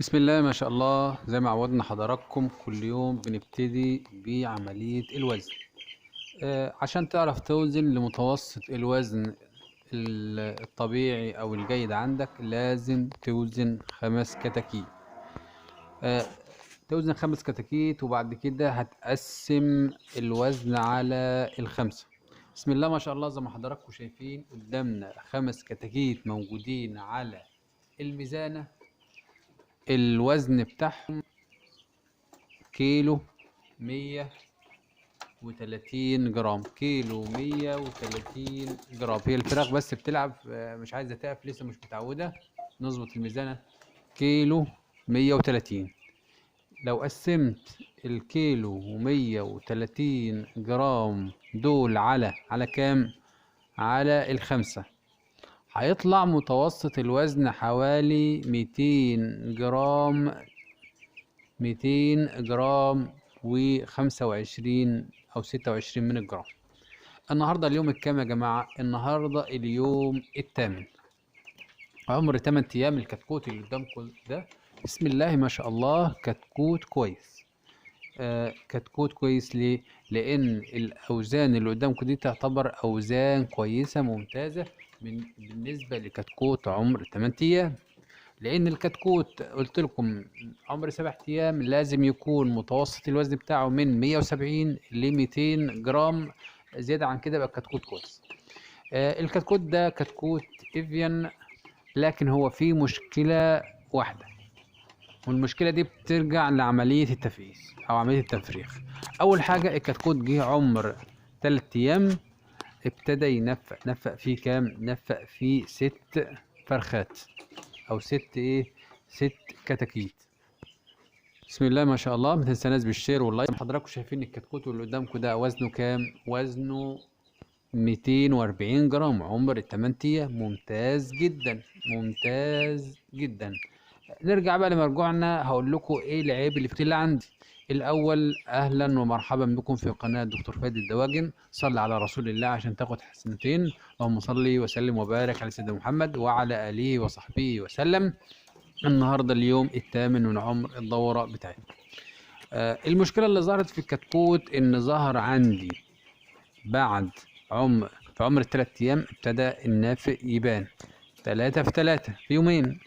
بسم الله ما شاء الله. زي ما عودنا حضراتكم كل يوم بنبتدي بعملية الوزن. عشان تعرف توزن لمتوسط الوزن الطبيعي او الجيد عندك لازم توزن 5 كتاكيت. توزن 5 كتاكيت وبعد كده هتقسم الوزن على ال5. بسم الله ما شاء الله، زي ما حضراتكم شايفين قدامنا 5 كتاكيت موجودين على الميزانة. الوزن بتاعهم كيلو 130 جرام، كيلو 130 جرام. هي الفراخ بس بتلعب، مش عايزة تقف، لسه مش متعودة. نظبط الميزانة كيلو 130. لو قسمت الكيلو 130 جرام دول على كام؟ على ال5، هيطلع متوسط الوزن حوالي 200 جرام، 200 جرام و25 أو 26 من الجرام. النهاردة اليوم الكام يا جماعة؟ النهاردة اليوم الثامن، عمر 8 أيام. الكتكوت اللي قدامكم ده بسم الله ما شاء الله كتكوت كويس. كتكوت كويس ليه؟ لأن الأوزان اللي قدامكم دي تعتبر أوزان كويسة ممتازة بالنسبة لكتكوت عمر 8 أيام. لأن الكتكوت قلت لكم عمر 7 أيام لازم يكون متوسط الوزن بتاعه من 170 ل 200 جرام، زيادة عن كده يبقى الكتكوت كويس. الكتكوت ده كتكوت Avian، لكن هو فيه مشكلة واحدة، والمشكلة دي بترجع لعملية التفقيس أو عملية التفريخ. أول حاجة الكتكوت جه عمر 3 أيام ابتدى ينفق. نفق فيه كام؟ نفق فيه 6 فرخات أو 6 كتاكيت. بسم الله ما شاء الله. ما تنساناش بال share وال like. حضراتكم شايفين الكتكوت اللي قدامكم ده وزنه كام؟ وزنه 240 جرام، عمر 8 أيام. ممتاز جدا، ممتاز جدا. نرجع بقى لمرجوعنا، هقول لكم ايه العيب اللي في عندي. الاول اهلا ومرحبا بكم في قناة دكتور فادي الدواجن. صل على رسول الله عشان تاخد حسنتين. اللهم صل وسلم وبارك على سيدنا محمد وعلى اله وصحبه وسلم. النهارده اليوم الثامن من عمر الدورة بتاعتنا. المشكلة اللي ظهرت في الكتكوت ان ظهر عندي بعد عمر في عمر 3 ايام ابتدى النافق يبان 3 في 3 في يومين.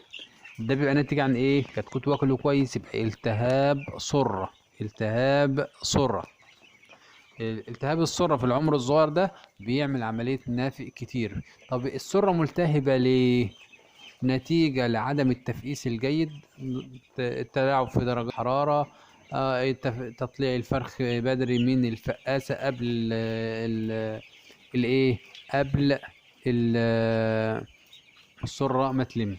ده بيبقى ناتج عن ايه؟ كتكوت واكله كويس، يبقى التهاب سره. التهاب سره، التهاب السرة في العمر الصغير ده بيعمل عملية نافق كتير. طب السرة ملتهبه ليه؟ نتيجة لعدم التفقيس الجيد، التلاعب في درجه الحرارة، تطليع الفرخ بدري من الفقاسه قبل الايه، قبل السرة ما تلم.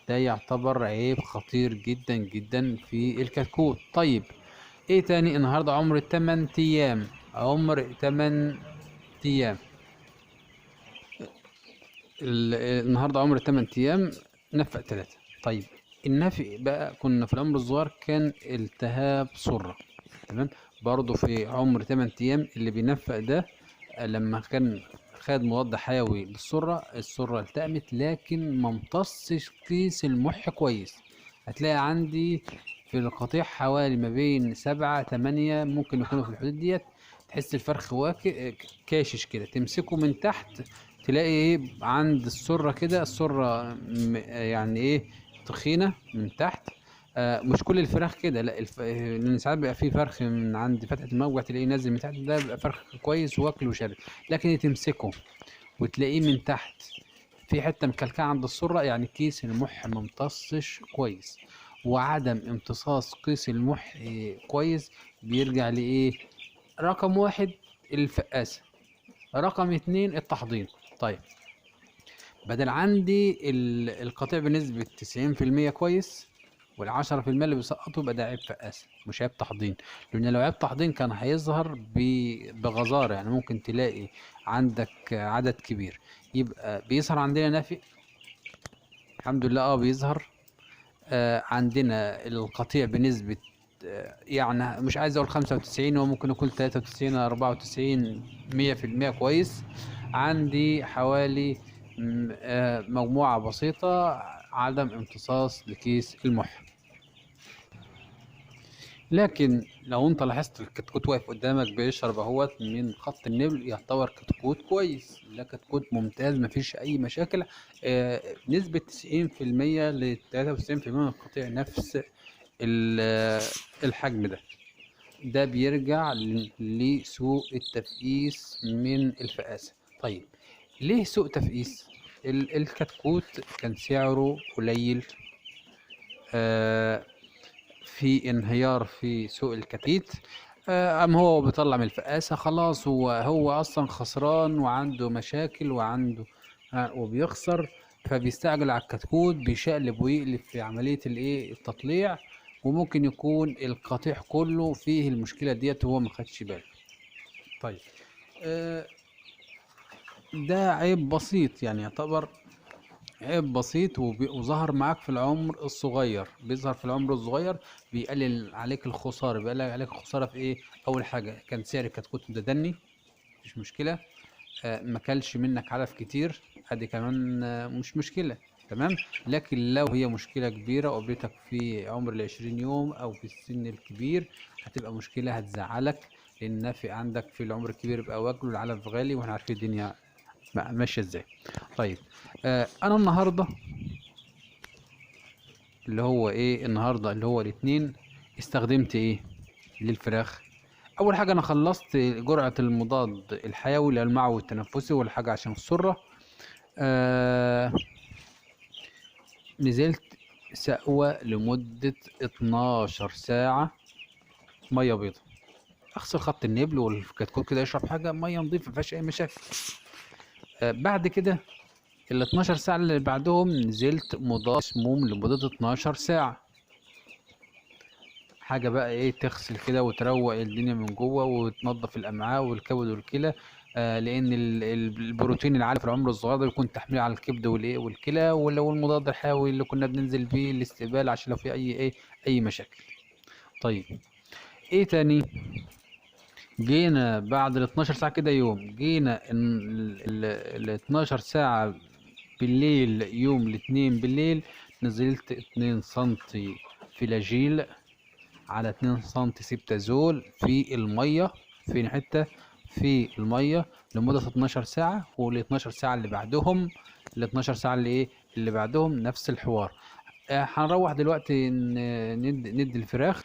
ده يعتبر عيب خطير جدا جدا في الكتكوت. طيب ايه تاني؟ النهارده عمر 8 ايام، عمر 8 ايام. النهارده عمر 8 ايام نفق 3. طيب النفق بقى كنا في العمر الصغير كان التهاب سره، تمام؟ برضو في عمر 8 ايام اللي بينفق ده لما كان خد مضاد حيوي للسره، السرة التأمت لكن ما امتصش كيس المح كويس. هتلاقي عندي في القطيع حوالي ما بين 7 8 ممكن يكونوا في الحدود ديت. تحس الفرخ كاشش كده، تمسكه من تحت تلاقي ايه عند السرة كده، السرة يعني ايه تخينة من تحت. مش كل الفراخ كده، لا، لان ساعات بيبقى في فرخ من عند فتحه الموجع تلاقيه نازل من تحت، ده بيبقى فرخ كويس واكل وشارب. لكن تمسكه وتلاقيه من تحت في حتة مكلكعه عند السرة، يعني كيس المح ما امتصش كويس. وعدم امتصاص كيس المح كويس بيرجع لايه؟ رقم 1 الفقاسه، رقم 2 التحضير. طيب بدل عندي القطيع بنسبة 90% كويس، وال10% اللي بيسقطوا يبقى ده عيب فقاسه مش عيب تحضين. لان لو عيب تحضين كان هيظهر بغزاره، يعني ممكن تلاقي عندك عدد كبير. يبقى بيظهر عندنا نافق الحمد لله، بيظهر عندنا القطيع بنسبة يعني مش عايز اقول 95، وممكن يكون 93 94 100% كويس. عندي حوالي مجموعة بسيطة عدم امتصاص لكيس المح. لكن لو انت لاحظت الكتكوت واقف قدامك بيشرب اهوت من خط النبل، يعتبر كتكوت كويس، لا كتكوت ممتاز، مفيش اي مشاكل. نسبة 90% ل 93% من القطيع نفس الحجم ده. ده بيرجع لسوء التفقيس من الفقاسة. طيب ليه سوء تفقيس؟ الكتكوت كان سعره قليل، في انهيار في سوق الكتاكيت، أم هو بيطلع من الفقاسة خلاص، هو أصلا خسران وعنده مشاكل وعنده وبيخسر، فبيستعجل على الكتكوت، بيشقلب ويقلب في عملية التطليع، وممكن يكون القطيع كله فيه المشكلة ديت وهو ما خدش باله. طيب ده عيب بسيط، يعني يعتبر عيب بسيط وظهر معاك في العمر الصغير، بيظهر في العمر الصغير، بيقلل عليك الخسارة. بيقلل عليك الخسارة في ايه؟ اول حاجة كان سعر الكتكوت متدني، مش مشكلة، ما كلش منك علف كتير، ادي كمان مش مشكلة، تمام. لكن لو هي مشكلة كبيرة قابلتك في عمر 20 يوم او في السن الكبير، هتبقى مشكلة هتزعلك، لان النافق عندك في العمر الكبير بقى واكله العلف غالي، واحنا عارفين الدنيا ماشية ازاي. طيب انا النهارده اللي هو ايه، النهارده اللي هو الاثنين، استخدمت ايه للفراخ؟ اول حاجة انا خلصت جرعة المضاد الحيوي للمعوي والتنفسي والحاجة عشان السرة. نزلت سقوه لمدة 12 ساعة مية بيضاء، اغسل خط النبل والكتكوت كده يشرب حاجة مية نظيفة مفيهاش اي مشاكل. بعد كده ال 12 ساعة اللي بعدهم نزلت مضاد سموم لمدة 12 ساعة، حاجة بقى ايه تغسل كده وتروق الدنيا من جوه وتنظف الأمعاء والكبد والكلى، لأن البروتين العالي في العمر الصغير ده بيكون تحميل على الكبد والايه والكلى، ولو المضاد الحيوي اللي كنا بننزل بيه الاستقبال عشان لو في أي ايه أي مشاكل. طيب ايه تاني؟ جينا بعد ال 12 ساعة كده يوم، جينا ال 12 ساعة بالليل يوم الاثنين بالليل، نزلت 2 سنتي فلاجيل على 2 سنتي سبتازول في المية، في حتة في المية لمدة 12 ساعة، وال 12 ساعة اللي بعدهم، ال 12 ساعة اللي ايه اللي بعدهم نفس الحوار. هنروح دلوقتي ندي الفراخ،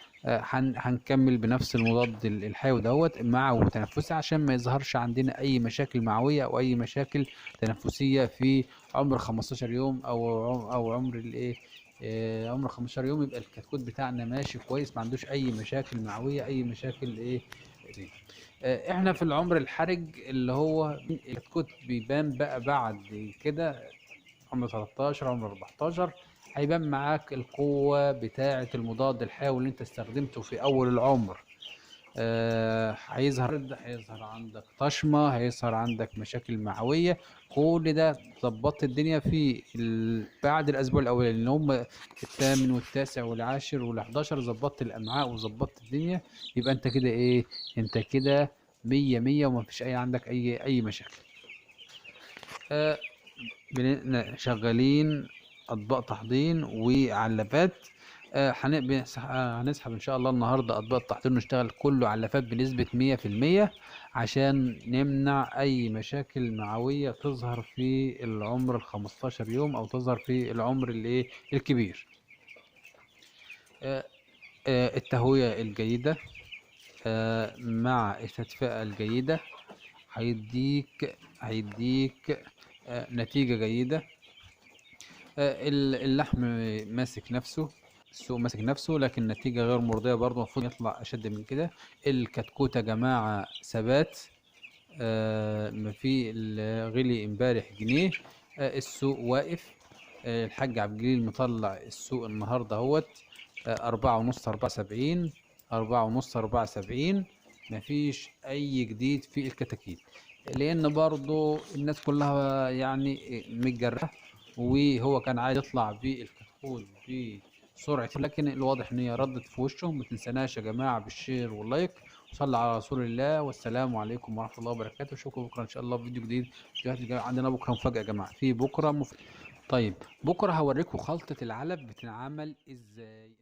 هنكمل بنفس المضاد الحيوي دوت مع وتنفسي عشان ما يظهرش عندنا اي مشاكل معويه او اي مشاكل تنفسية في عمر 15 يوم او عمر الايه عمر 15 يوم، يبقى الكتكوت بتاعنا ماشي كويس، ما عندوش اي مشاكل معويه اي مشاكل ايه. احنا في العمر الحرج اللي هو الكتكوت بيبان بقى بعد كده عمر 13 عمر 14، هيبان معاك القوة بتاعة المضاد الحيوي اللي انت استخدمته في اول العمر. هيظهر عندك طشمة، هيظهر عندك مشاكل معوية، كل ده ظبطت الدنيا في بعد الاسبوع الاولاني اللي هم الثامن والتاسع والعاشر وال11، ظبطت الامعاء وظبطت الدنيا، يبقى انت كده ايه، انت كده 100 100 وما فيش اي عندك اي مشاكل. شغالين اطباق تحضين وعلافات. هنسحب ان شاء الله النهارده اطباق التحضير ونشتغل كله علافات بنسبة 100% عشان نمنع اي مشاكل معويه تظهر في العمر ال 15 يوم او تظهر في العمر الايه الكبير. التهويه الجيدة مع التدفئه الجيدة هيديك نتيجة جيدة. اللحم ماسك نفسه، السوق ماسك نفسه، لكن النتيجة غير مرضية برضه، المفروض يطلع أشد من كده. الكتكوتة يا جماعة ثبات، ما في غلي امبارح جنيه، السوق واقف. الحاج عبد الجليل مطلع السوق النهارده اهوت 4.5 4.70 4.5 4.70، مفيش أي جديد في الكتاكيت، لأن برضه الناس كلها يعني متجرحة، وهو كان عايز يطلع بالكتكوت بسرعة، لكن الواضح ان هي ردت في وشه. ما تنساناش يا جماعة بال share وال like، وصلى على رسول الله، والسلام عليكم ورحمة الله وبركاته. اشوفكم بكره ان شاء الله في فيديو جديد. عندنا بكره مفاجاة يا جماعة، في بكره طيب بكره هوريكم خلطه العلب بتنعمل ازاي.